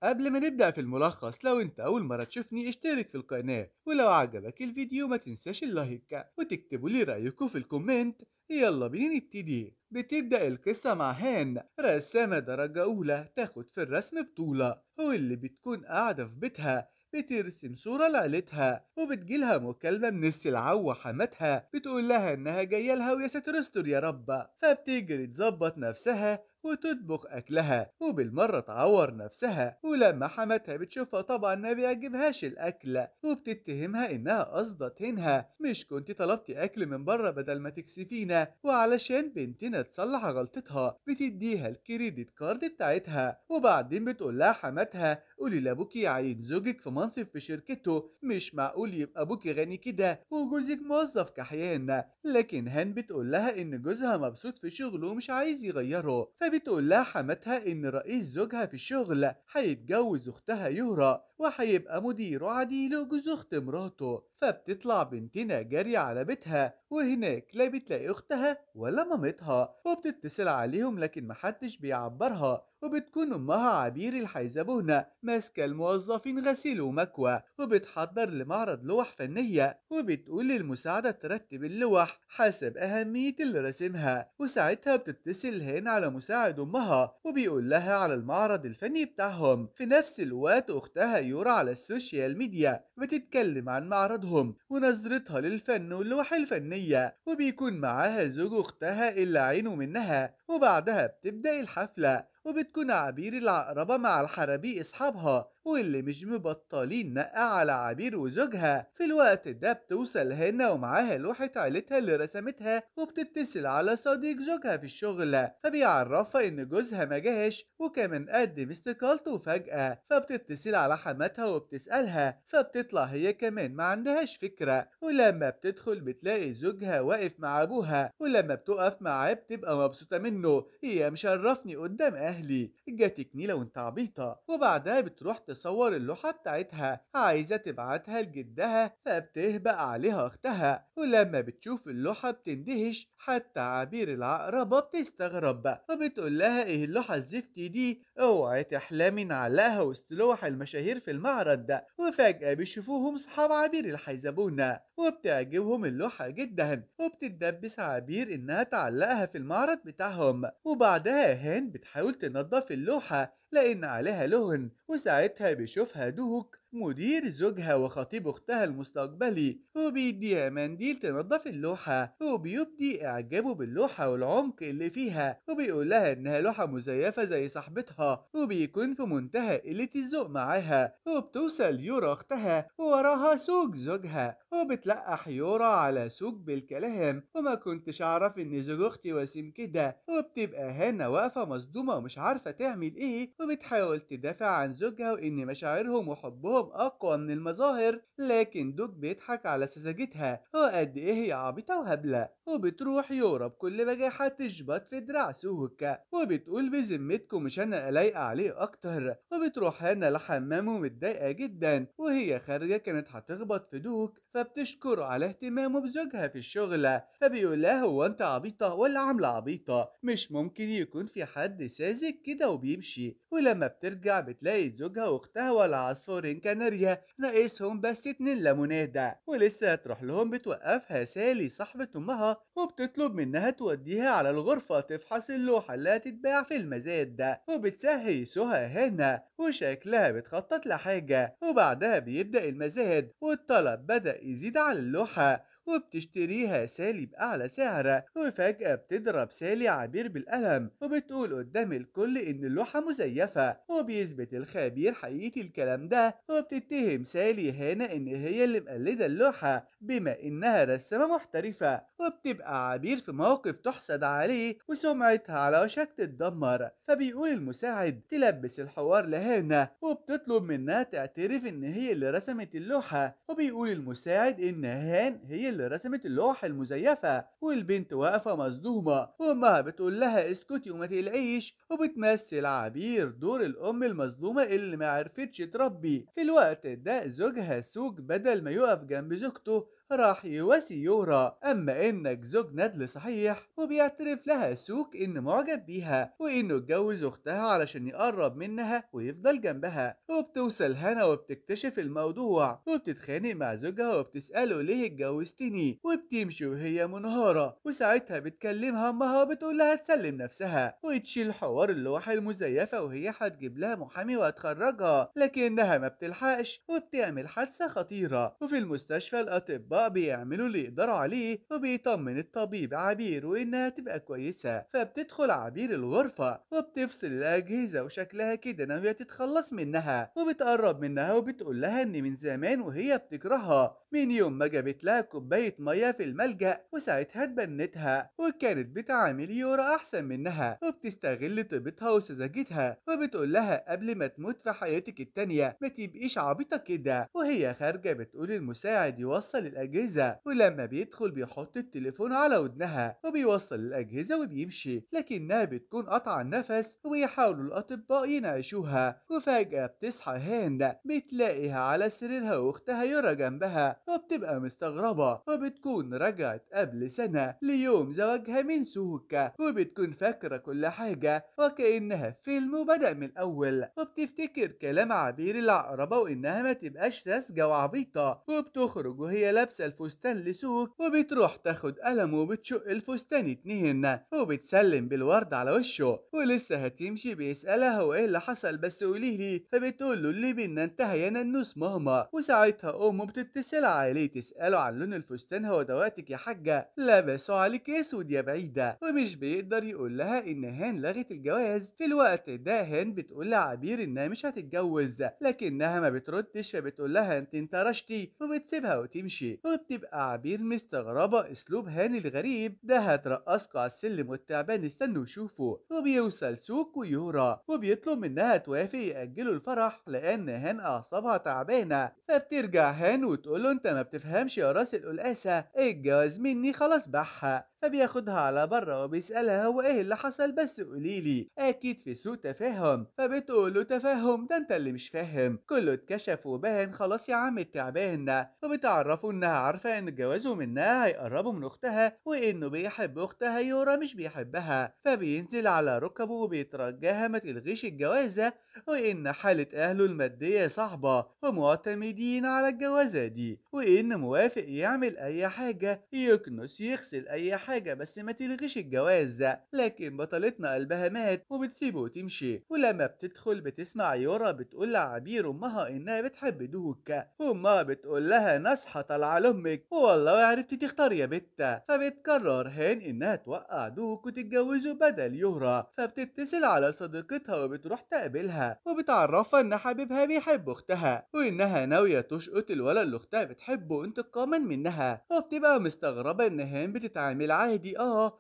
قبل ما نبدأ في الملخص، لو انت أول مرة تشوفني اشترك في القناة، ولو عجبك الفيديو ما تنساش ال like وتكتبوا لي رأيكم في ال comment. يلا بينا نبتدي. بتبدأ القصة مع هان، رسامة درجة أولى تاخد في الرسم بطولة، واللي بتكون قاعدة في بيتها بترسم صورة لعيلتها، وبتجيلها مكالمة من السلعوة حماتها بتقول لها إنها جاية لها ويا ساتر استر يا رب. فبتجري تظبط نفسها وتطبخ أكلها وبالمرة تعور نفسها، ولما حماتها بتشوفها طبعا ما بيعجبهاش الأكل وبتتهمها إنها قصدت تهينها، مش كنت طلبتي أكل من بره بدل ما تكسفينا؟ وعلشان بنتنا تصلح غلطتها بتديها ال credit card بتاعتها، وبعدين بتقول لها حماتها قولي لأبوكي يعين زوجك في منصب في شركته، مش معقول يبقى أبوكي غني كده وجوزك موظف كحيان. لكن هان بتقول لها إن جوزها مبسوط في شغله ومش عايز يغيره، فبتقول لها حماتها إن رئيس زوجها في الشغل هيتجوز أختها يورا وهيبقى مديره عديله جوز أخت مراته. فبتطلع بنتنا جري على بيتها، وهناك لا بتلاقي أختها ولا مامتها، وبتتصل عليهم لكن محدش بيعبرها، وبتكون أمها عبير الحيزبونة ماسكة الموظفين غسيل ومكوى، وبتحضر لمعرض لوح فنية، وبتقول للمساعدة ترتب اللوح حسب أهمية اللي راسمها. وساعتها بتتصل هنا على مساعد أمها وبيقول لها على المعرض الفني بتاعهم. في نفس الوقت أختها يورا على ال social media بتتكلم عن معرضهم ونظرتها للفن واللوح الفنية، وبيكون معاها زوج أختها اللي عينه منها. وبعدها بتبدأ الحفلة، وبتكون عبير العقربة مع الحرابيق أصحابها واللي مش مبطلين نقع على عبير وزوجها. في الوقت ده بتوصل هنا ومعاها لوحة عيلتها اللي رسمتها، وبتتصل على صديق زوجها في الشغل فبيعرفها إن جوزها ما جاش وكمان قدم استقالته فجأة. فبتتصل على حماتها وبتسألها، فبتطلع هي كمان ما عندهاش فكرة. ولما بتدخل بتلاقي زوجها واقف مع أبوها، ولما بتقف معاه بتبقى مبسوطة منه، هي مشرفني قدام أهلي، جاتك نيلة وانت عبيطة. وبعدها بتروح تصور اللوحة بتاعتها عايزة تبعتها لجدها، فبتهبق عليها أختها، ولما بتشوف اللوحة بتندهش، حتى عبير العقربة بتستغرب وبتقول لها إيه اللوحة الزفت دي، اوعي تحلمي نعلقها وسط لوح المشاهير في المعرض ده. وفجأة بيشوفوهم صحاب عبير الحيزبونة وبتعجبهم اللوحة جدا، وبتدبس عبير إنها تعلقها في المعرض بتاعهم. وبعدها هان بتحاول تنظف اللوحة لأن عليها لون، وساعتها بيشوفها دوك مدير زوجها وخطيب أختها المستقبلي، وبيديها منديل تنظف اللوحة، وبيبدي إعجابه باللوحة والعمق اللي فيها، وبيقول لها إنها لوحة مزيفة زي صاحبتها، وبيكون في منتهى قلة الذوق معاها. وبتوصل يورا أختها ووراها سوق زوجها، وبتلقح يورا على سوق بالكلام، وما كنتش أعرف إن زوج أختي وسيم كده. وبتبقى هانا واقفة مصدومة ومش عارفة تعمل إيه، وبتحاول تدافع عن زوجها وإن مشاعرهم وحبهم أقوى من المظاهر، لكن دوك بيضحك على سذاجتها وقد إيه هي عبيطة وهبلة. وبتروح يورا بكل بجاحة تشبط في دراع سوك، وبتقول بذمتكم مش أنا لايقة عليه أكتر. وبتروح هانا لحمامه متضايقة جدا، وهي خارجة كانت هتخبط في دوك، فبتشكره على اهتمامه بزوجها في الشغل، فبيقول لها هو أنت عبيطة ولا عاملة عبيطة؟ مش ممكن يكون في حد ساذج كده وبيمشي. ولما بترجع بتلاقي زوجها واختها ولا عصفورين كناريا ناقصهم بس 2 ليمونادة، ولسه هتروح لهم بتوقفها سالي صاحبة أمها وبتطلب منها توديها على الغرفة تفحص اللوحة اللي هتتباع في المزاد ده، وبتسهي سهى هنا وشكلها بتخطط لحاجة. وبعدها بيبدأ المزاد والطلب بدأ يزيد على اللوحة، وبتشتريها سالي بأعلى سعر. وفجأة بتضرب سالي عبير بالقلم وبتقول قدام الكل إن اللوحة مزيفة، وبيثبت الخبير حقيقة الكلام ده، وبتتهم سالي هنا إن هي اللي مقلدة اللوحة بما إنها رسامة محترفة. وبتبقى عبير في موقف تحسد عليه وسمعتها على وشك تتدمر، فبيقول المساعد تلبس الحوار لهانا، وبتطلب منها تعترف إن هي اللي رسمت اللوحة، وبيقول المساعد إن هان هي اللي رسمت اللوحة المزيفة. والبنت واقفة مصدومة، وأمها بتقول لها اسكتي وما تقلقيش، وبتمثل عبير دور الأم المظلومة اللي ما عرفتش تربي. في الوقت ده زوجها سوق بدل ما يقف جنب زوجته راح يواسي يورا، أما إنك زوج ندل صحيح. وبيعترف لها سوك إنه معجب بيها وإنه اتجوز أختها علشان يقرب منها ويفضل جنبها. وبتوصل هنا وبتكتشف الموضوع وبتتخانق مع زوجها وبتسأله ليه اتجوزتني، وبتمشي وهي منهارة. وساعتها بتكلمها أمها وبتقول لها تسلم نفسها وتشيل حوار اللوحة المزيفة وهي هتجيب لها محامي وهتخرجها، لكنها ما بتلحقش وبتعمل حادثة خطيرة. وفي المستشفى الأطباء بيعملوا اللي يقدروا عليه وبيطمن الطبيب عبير وإنها تبقى كويسة. فبتدخل عبير الغرفة وبتفصل الأجهزة وشكلها كده ناوية تتخلص منها، وبتقرب منها وبتقول لها إن من زمان وهي بتكرهها من يوم ما جابت لها كوباية مية في الملجأ، وساعتها اتبنتها وكانت بتعامل يورا أحسن منها وبتستغل طيبتها وسذاجتها، وبتقول لها قبل ما تموت في حياتك التانية ما تبقيش عبيطة كده. وهي خارجة بتقول المساعد يوصل الأجهزة، ولما بيدخل بيحط التليفون على ودنها وبيوصل الأجهزة وبيمشي، لكنها بتكون قطع النفس وبيحاولوا الأطباء ينعشوها. وفجأة بتصحى هان، بتلاقيها على سريرها وأختها يورا جنبها، وبتبقى مستغربة وبتكون رجعت قبل سنة ليوم زواجها من سوكا، وبتكون فاكرة كل حاجة وكأنها فيلم وبدأ من الأول. وبتفتكر كلام عبير العقربة وإنها ما تبقاش ساذجة وعبيطة، وبتخرج وهي لابسة الفستان لسوك وبتروح تاخد قلم وبتشق الفستان 2 وبتسلم بالورد على وشه. ولسه هتمشي بيسألها هو إيه اللي حصل بس قوليلي، فبتقول له اللي بينا انتهى يا ننوس ماما. وساعتها أمه بتتصل عليه تسأله عن لون الفستان، هو ده وقتك يا حاجة، لبسوا عليك اسود يا بعيدة. ومش بيقدر يقول لها إن هان لغت الجواز. في الوقت ده هان بتقول لعبير إنها مش هتتجوز، لكنها ما بتردش، فبتقول لها أنت انترشتي وبتسيبها وتمشي. وبتبقى عبير مستغربة أسلوب هان الغريب ده، هترقصكوا على السلم والتعبان استنوا وشوفوا. وبيوصل سوك ويورا وبيطلب منها توافق يأجلوا الفرح لأن هان أعصابها تعبانة. فبترجع هان وتقول له أنت ما بتفهمش يا راس القلقاسة، الجواز مني خلاص بحها. فبياخدها على بره وبيسألها هو ايه اللي حصل بس قوليلي، اكيد في سوء تفاهم. فبتقول له تفاهم ده انت اللي مش فاهم، كله اتكشف وبان خلاص يا عم التعبان. وبتعرفوا انها عارفه ان جوازه منها هيقربوا من اختها وانه بيحب اختها يورا مش بيحبها، فبينزل على ركبه وبيترجاها ما تلغيش الجوازه، وان حاله اهله الماديه صعبه ومعتمدين على الجوازه دي، وان موافق يعمل اي حاجه، يكنس يغسل اي حاجه بس ما تلغيش الجواز. لكن بطلتنا قلبها مات وبتسيبه وتمشي. ولما بتدخل بتسمع يورا بتقول لعبير امها انها بتحب دوك، وامها بتقول لها نصحة طالعه لامك والله عرفتي تختاري يا بت. فبتقرر هان انها توقع دوك وتتجوزه بدل يورا، فبتتصل على صديقتها وبتروح تقابلها وبتعرفها ان حبيبها بيحب اختها وانها ناويه تشقط الولد اللي اختها بتحبه انتقاما منها. وبتبقى مستغربه ان هان بتتعامل عادي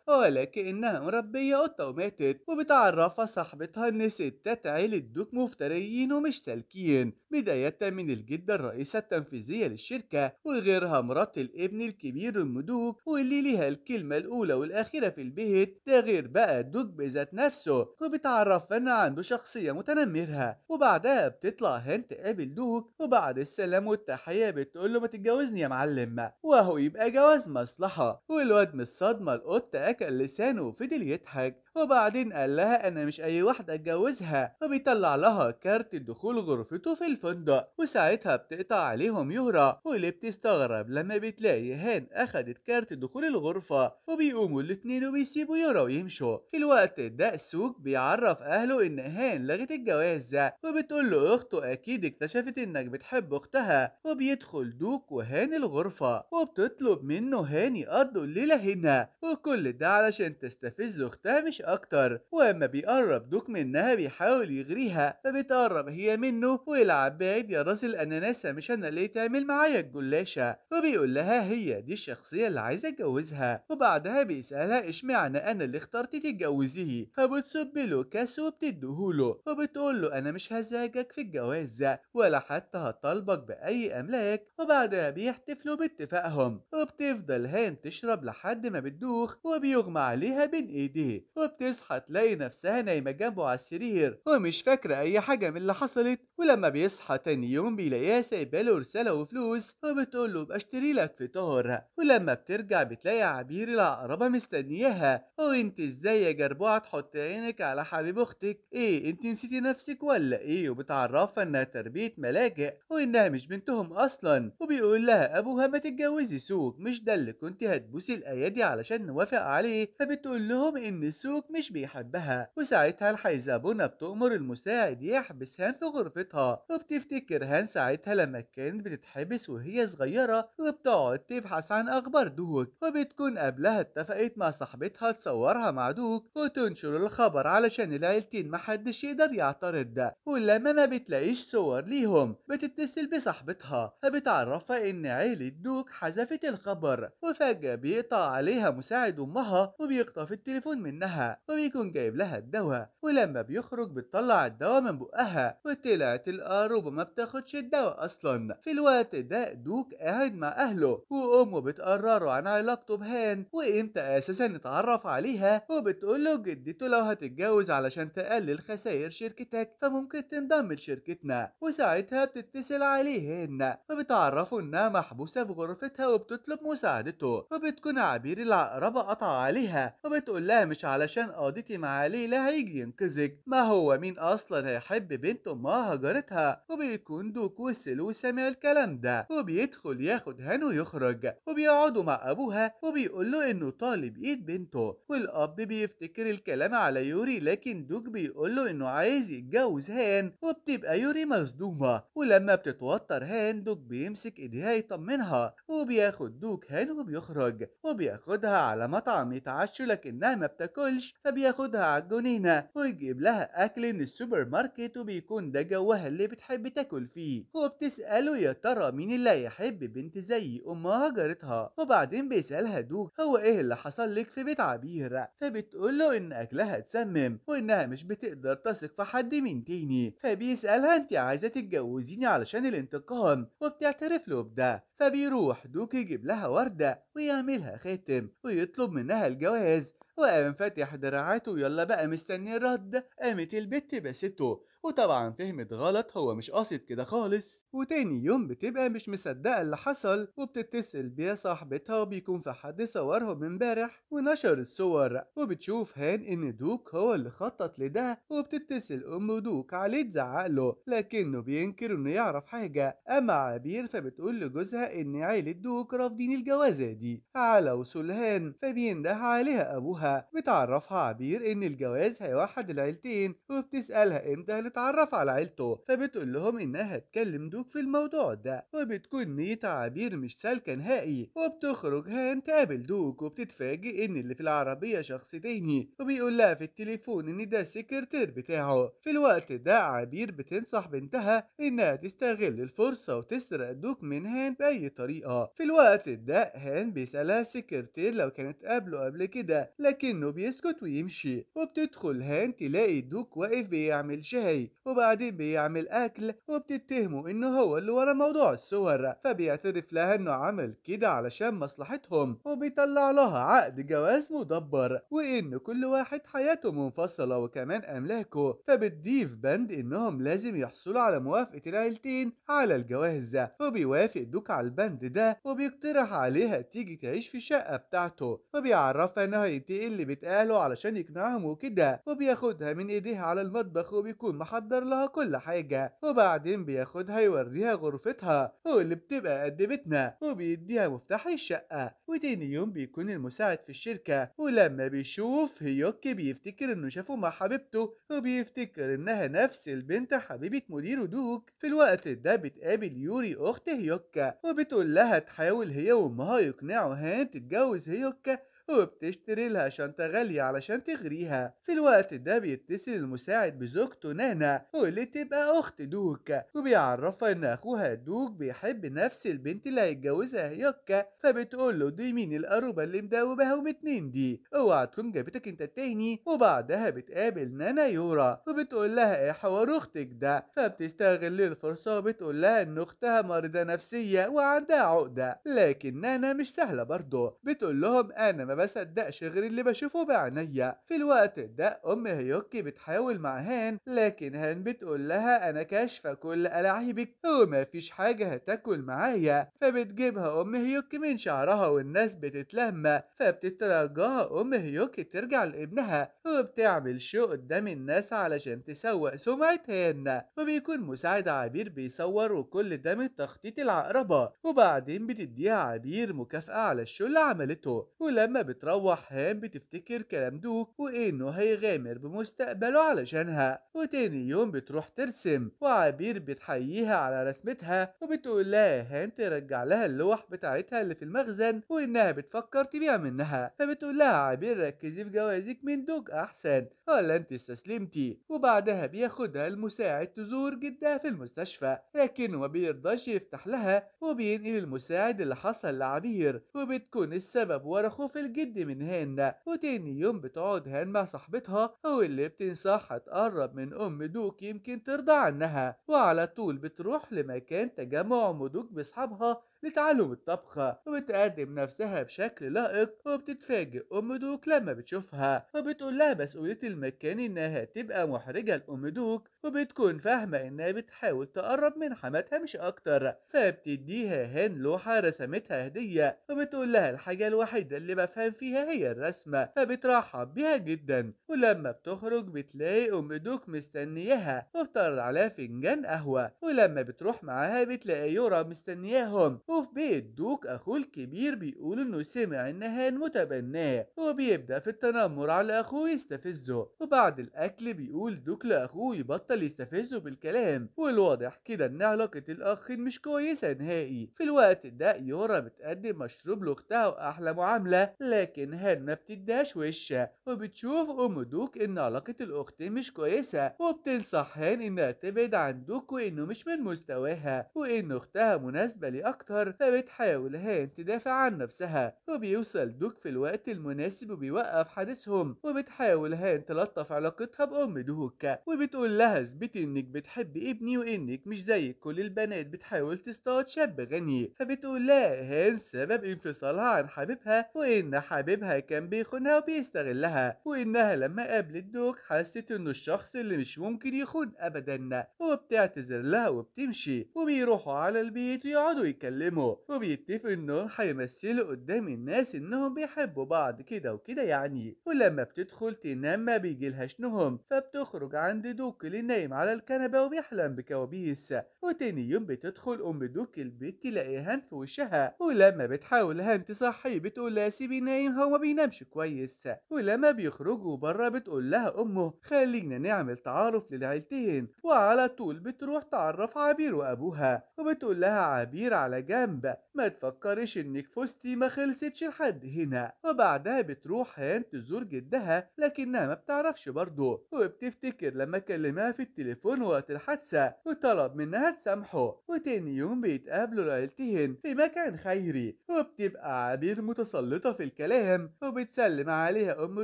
ولكنها مربية قطة وماتت. وبتعرفها صاحبتها ان ستات عيلة دوك مفتريين ومش سالكين، بداية من الجدة الرئيسة التنفيذية للشركة وغيرها مرات الابن الكبير ام دوك واللي ليها الكلمة الأولى والأخيرة في البيت، ده غير بقى دوك بذات نفسه. وبتعرفها ان عنده شخصية متنمرها. وبعدها بتطلع هان تقابل دوك، وبعد السلام والتحية بتقول له ما تتجوزني يا معلم، وهو يبقى جواز مصلحة. والواد من الصدمة القط أكل لسانه وفضل يضحك. وبعدين قال لها أنا مش أي واحدة أتجوزها، وبيطلع لها كارت دخول غرفته في الفندق. وساعتها بتقطع عليهم يورا واللي بتستغرب لما بتلاقي هان أخدت كارت دخول الغرفة، وبيقوموا الاتنين وبيسيبوا يورا ويمشوا. في الوقت ده سوك بيعرف أهله إن هان لغت الجواز، وبتقول له أخته أكيد اكتشفت إنك بتحب أختها. وبيدخل دوك وهان الغرفة وبتطلب منه هان يقضوا الليلة هنا، وكل ده علشان تستفز أختها مش أكتر. وأما بيقرب دوك منها بيحاول يغريها، فبتقرب هي منه ويلعب بعيد يا راس الأناناسة مش أنا اللي تعمل معايا الجلاشة، وبيقول لها هي دي الشخصية اللي عايزة أتجوزها. وبعدها بيسألها إشمعنى أنا اللي اخترتي تتجوزيه، فبتصب له كاس وبتديهوله وبتقول له أنا مش هزعجك في الجواز ولا حتى هطالبك بأي أملاك. وبعدها بيحتفلوا باتفاقهم، وبتفضل هان تشرب لحد ما بتدوخ وبيغمى عليها بين إيديه. وبتصحى تلاقي نفسها نايمة جنبه على السرير ومش فاكرة أي حاجة من اللي حصلت. ولما بيصحى تاني يوم بيلاقيها سايباله رسالة وفلوس وبتقول له اشتري لك فطار. ولما بترجع بتلاقي عبير العقربة مستنياها، وانت ازاي يا جربوعة تحط عينك على حبيب اختك؟ ايه انت نسيتي نفسك ولا ايه؟ وبتعرفها انها تربية ملاجئ وانها مش بنتهم اصلا، وبيقول لها ابوها ما تتجوزي سوق، مش ده اللي كنت هتبوسي الايادي علشان نوافق عليه؟ فبتقول لهم ان سوق مش بيحبها. وساعتها الحيزابونة بتأمر المساعد يحبس هان في غرفتها، وبتفتكر هان ساعتها لما كانت بتتحبس وهي صغيرة وبتقعد تبحث عن اخبار دوك، وبتكون قبلها اتفقت مع صاحبتها تصورها مع دوك وتنشر الخبر علشان العيلتين محدش يقدر يعترض. ولما ما بتلاقيش صور ليهم بتتصل بصاحبتها فبتعرفها ان عيلة دوك حذفت الخبر، وفجأة بيقطع عليها مساعد امها وبيخطف التليفون منها وبيكون جايب لها الدواء. ولما بيخرج بتطلع الدواء من بقها وطلعت القاروبة ما بتاخدش الدواء اصلا. في الوقت ده دوك قاعد مع اهله وامه بتقرره عن علاقته بهان وامتى اساسا اتعرف عليها، وبتقول له جدته لو هتتجوز علشان تقلل خسائر شركتك فممكن تنضم لشركتنا. وساعتها بتتصل عليه هن وبتعرفه انها محبوسة في غرفتها وبتطلب مساعدته، وبتكون عبير العقربة قطع عليها وبتقول لها مش علشان قضيتي مع ليلى هيجي ينقذك، ما هو مين اصلا هيحب بنت امها جارتها؟ وبيكون دوك وصل وسمع الكلام ده وبيدخل ياخد هان ويخرج، وبيقعدوا مع ابوها وبيقول له انه طالب ايد بنته. والاب بيفتكر الكلام على يوري، لكن دوك بيقول له انه عايز يتجوز هان، وبتبقى يوري مصدومة. ولما بتتوتر هان دوك بيمسك ايديها يطمنها، وبياخد دوك هان وبيخرج وبياخدها على مطعم يتعشوا لكنها ما بتاكلش، فبياخدها على الجنينة ويجيب لها اكل من السوبر ماركت، وبيكون ده جوها اللي بتحب تاكل فيه. وبتسأله يا ترى مين اللي هيحب بنت زي امها جارتها؟ وبعدين بيسألها دوك هو ايه اللي حصل لك في بيت عبير؟ فبتقول له ان اكلها اتسمم وانها مش بتقدر تثق في حد من تاني. فبيسألها انت عايزة تتجوزيني علشان الانتقام؟ وبتعترف له بده. فبيروح دوك يجيب لها وردة ويعملها خاتم ويطلب منها الجواز، وقام فاتح دراعاته يلا بقى مستني الرد. قامت البت بسته، وطبعا فهمت غلط، هو مش قاصد كده خالص. وتاني يوم بتبقى مش مصدقة اللي حصل، وبتتصل بيها صاحبتها وبيكون في حد صورهم امبارح ونشر الصور، وبتشوف هان ان دوك هو اللي خطط لده، وبتتصل ام دوك عليه تزعق له لكنه بينكر انه يعرف حاجة. اما عبير فبتقول لجوزها ان عيلة دوك رافضين الجوازة دي. على وصول هان فبينده عليها ابوها، بتعرفها عبير ان الجواز هيوحد العيلتين، وبتسألها امتى هنتعرف على عيلته، فبتقول لهم انها هتكلم دوك في الموضوع ده، وبتكون نية عبير مش سالكة نهائي. وبتخرج هان تقابل دوك، وبتتفاجئ ان اللي في العربية شخص تاني، وبيقول لها في التليفون ان ده السكرتير بتاعه. في الوقت ده عبير بتنصح بنتها انها تستغل الفرصة وتسرق دوك من هان بأي طريقة. في الوقت ده هان بيسألها السكرتير لو كانت قابله قبل كده، لكنه بيسكت ويمشي. وبتدخل هان تلاقي دوك واقف بيعمل شاي وبعدين بيعمل اكل، وبتتهمه انه هو اللي ورا موضوع الصور، فبيعترف لها انه عمل كده علشان مصلحتهم، وبيطلع لها عقد جواز مدبر وان كل واحد حياته منفصلة وكمان املاكه، فبتضيف بند انهم لازم يحصلوا على موافقة العيلتين على الجواز. وبيوافق دوك على البند ده، وبيقترح عليها تيجي تعيش في الشقة بتاعته، وبيعرفها انه هينتقل لبيت اهله علشان يقنعهم وكده، وبياخدها من ايديها على المطبخ وبيكون محضر لها كل حاجة، وبعدين بياخدها يوريها غرفتها واللي بتبقى قد بيتنا، وبيديها مفتاح الشقة. وتاني يوم بيكون المساعد في الشركة، ولما بيشوف هيوك بيفتكر انه شافه مع حبيبته، وبيفتكر انها نفس البنت حبيبة مديره دوك. في الوقت ده بتقابل يوري اخت هيوكا، وبتقول لها تحاول هي وامها يقنعوا هان تتجوز هيوكا، وبتشتري لها شنطة غالية علشان تغريها. في الوقت ده بيتصل المساعد بزوجته نانا واللي تبقى أخت دوك، وبيعرفها إن أخوها دوك بيحب نفس البنت اللي هيتجوزها هيوكا، فبتقول له دي مين القروبة اللي مدوباهم اتنين دي، اوعى تكون جابتك انت التاني. وبعدها بتقابل نانا يورا وبتقول لها ايه حوار اختك ده، فبتستغل الفرصة وبتقول لها ان اختها مريضة نفسية وعندها عقدة، لكن نانا مش سهلة برضه، بتقول لهم انا ما ما بصدقش غير اللي بشوفه بعينيا. في الوقت ده ام هيوكي بتحاول مع هان، لكن هان بتقول لها انا كاشفة كل ألاعيبك وما فيش حاجة هتاكل معايا. فبتجيبها ام هيوكي من شعرها والناس بتتلم، فبتترجاها ام هيوكي ترجع لابنها، وبتعمل show قدام الناس علشان تسوق سمعة هان. وبيكون مساعد عبير بيصور، وكل ده من تخطيط العقربة. وبعدين بتديها عبير مكافأة على ال show اللي عملته. ولما بتروح هان بتفتكر كلام دوك وإنه هيغامر بمستقبله علشانها. وتاني يوم بتروح ترسم، وعبير بتحييها على رسمتها وبتقول لها هان ترجع لها اللوح بتاعتها اللي في المخزن وإنها بتفكر تبيع منها. فبتقول لها عبير ركزي في جوازك من دوك أحسن، ولا أنت استسلمتي؟ وبعدها بياخدها المساعد تزور جدها في المستشفى، لكنه ما بيرضاش يفتح لها، وبينقل المساعد اللي حصل لعبير، وبتكون السبب ورا خوف الجد من هان. وتاني يوم بتقعد هان مع صاحبتها واللي بتنصحها تقرب من أم دوك يمكن ترضى عنها، وعلى طول بتروح لمكان تجمع أم دوك بأصحابها لتعلم الطبخ، وبتقدم نفسها بشكل لائق. وبتتفاجئ أم دوك لما بتشوفها، وبتقول لها مسؤولية المكان إنها تبقى محرجة لأم دوك، وبتكون فاهمة إنها بتحاول تقرب من حماتها مش أكتر. فبتديها هان لوحة رسمتها هدية، وبتقول لها الحاجة الوحيدة اللي بفهم فيها هي الرسمة، فبترحب بيها جدا. ولما بتخرج بتلاقي أم دوك مستنياها وبتعرض عليها فنجان قهوة، ولما بتروح معاها بتلاقي يورا مستنياهم. وفي بيت دوك أخوه الكبير بيقول إنه سمع إن هان متبناه، وبيبدأ في التنمر على أخوه يستفزه. وبعد الأكل بيقول دوك لأخوه يبطل يستفزه بالكلام، والواضح كده إن علاقة الأخين مش كويسة نهائي. في الوقت ده يورا بتقدم مشروب لأختها وأحلى معاملة، لكن هان ما بتديهاش وشها، وبتشوف أم دوك إن علاقة الأختين مش كويسة، وبتنصح هان إنها تبعد عن دوك وإنه مش من مستواها وإن أختها مناسبة ليه أكتر. فبتحاول هان تدافع عن نفسها، وبيوصل دوك في الوقت المناسب وبيوقف حديثهم. وبتحاول هان تلطف علاقتها بأم دوك، وبتقول لها اثبتي إنك بتحبي ابني وإنك مش زي كل البنات بتحاول تصطاد شاب غني. فبتقول لها هان سبب انفصالها عن حبيبها، وإن حبيبها كان بيخونها وبيستغلها، وإنها لما قابلت دوك حست إنه الشخص اللي مش ممكن يخون أبدا، وبتعتذر لها وبتمشي. وبيروحوا على البيت ويقعدوا يتكلموا، وبيتفقوا إنهم هيمثلوا قدام الناس إنهم بيحبوا بعض كده وكده يعني. ولما بتدخل تنام ما بيجيلهاش نوم، فبتخرج عند دوك اللي نايم على الكنبة وبيحلم بكوابيس. وتاني يوم بتدخل أم دوك البيت تلاقي هان في وشها، ولما بتحاول هان تصحيه بتقول لها سيبي نايم هو ما بينامش كويس. ولما بيخرجوا بره بتقول لها أمه خلينا نعمل تعارف للعيلتين، وعلى طول بتروح تعرف عبير وأبوها، وبتقول لها عبير على جنب ما تفكريش إنك فزتي ما خلصتش لحد هنا. وبعدها بتروح هان تزور جدها، لكنها ما بتعرفش برضه، وبتفتكر لما كلمها في التليفون وقت الحادثة وطلب منها تسامحه. وتاني يوم بيتقابلوا العيلتين في مكان خيري، وبتبقى عبير متسلطة في الكلام، وبتسلم عليها أم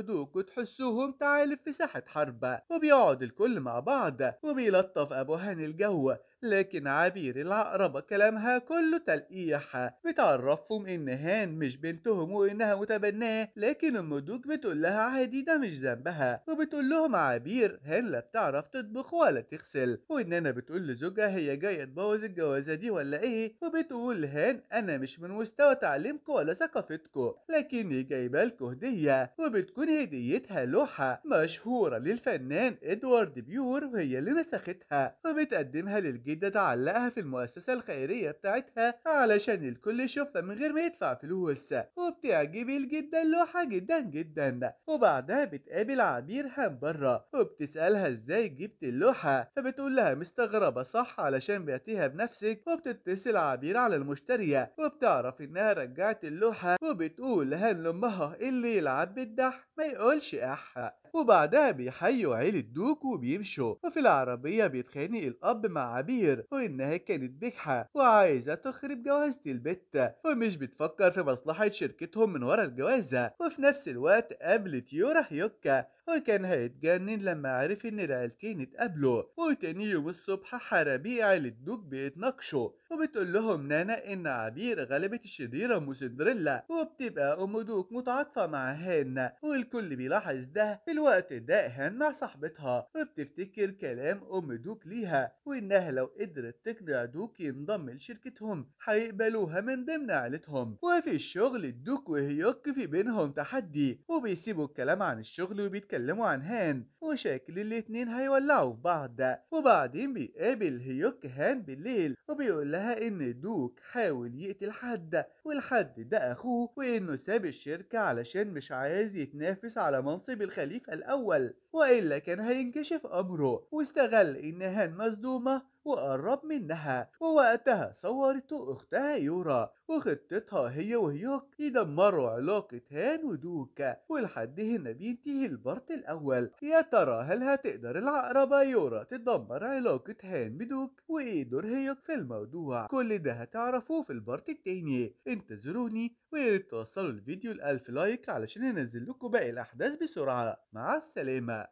دوك وتحسوهم تعالف في ساحة حرب، وبيقعد الكل مع بعض وبيلطف أبو هان الجو. لكن عبير العقربة كلامها كله تلقيح، بتعرفهم إن هان مش بنتهم وإنها متبناة، لكن أم دوك بتقول لها عادي ده مش ذنبها. وبتقول لهم عبير هان لا بتعرف تطبخ ولا تغسل، وإن أنا بتقول لزوجها هي جاية تبوظ الجوازة دي ولا إيه، وبتقول هان أنا مش من مستوى تعليمكم ولا ثقافتكم، لكني جايبة لكم هدية، وبتكون هديتها لوحة مشهورة للفنان إدوارد بيور وهي اللي نسختها، وبتقدمها للجدة تعلقها في المؤسسة الخيرية بتاعتها علشان الكل يشوفها من غير ما يدفع فلوس. وبتعجب الجدة اللوحة جدا جدا. وبعدها بتقابل عبير هان بره وبتسألها ازاي جبت اللوحة، فبتقول لها مستغربة صح علشان بعتيها بنفسك. وبتتصل عبير على المشترية وبتعرف انها رجعت اللوحة، وبتقول هان لامها اللي يلعب بالدح ما يقولش اح. وبعدها بيحيوا عيلة دوك وبيمشوا. وفي العربية بيتخانق الأب مع عبير وإنها كانت بجحة وعايزة تخرب جوازة البت ومش بتفكر في مصلحة شركتهم من ورا الجوازة. وفي نفس الوقت قابلت يورا هيوكا وكان هيتجنن لما عرف إن العيلتين اتقابلوا. وتاني يوم الصبح حرابيق عيلة دوك بيتناقشوا، وبتقول لهم نانا إن عبير غلبت الشريرة أم سندريلا، وبتبقى أم دوك متعاطفة مع هان والكل بيلاحظ ده. في الوقت ده هان مع صاحبتها وبتفتكر كلام أم دوك ليها وإنها لو قدرت تقنع دوك ينضم لشركتهم هيقبلوها من ضمن عيلتهم. وفي الشغل دوك وهيوك في بينهم تحدي، وبيسيبوا الكلام عن الشغل وبيتكلموا عن هان، وشكل الاتنين هيولعوا في بعض. وبعدين بيقابل هيوك هان بالليل وبيقول لها إن دوك حاول يقتل حد والحد ده أخوه، وإنه ساب الشركة علشان مش عايز يتنافس على منصب الخليفة الأول وإلا كان هينكشف أمره. واستغل إن هان مصدومة وقرب منها، ووقتها صورته أختها يورا وخطتها هي وهيوك يدمروا علاقة هان ودوك. ولحد هنا بينتهي ال part الأول. يا ترى هل هتقدر العقربة يورا تدمر علاقة هان بدوك؟ وإيه دور هيوك في الموضوع؟ كل ده هتعرفوه في ال part التاني. انتظروني، وياريت توصلوا الفيديو ل1000 like علشان انزل لكم باقي الأحداث بسرعة. مع السلامة.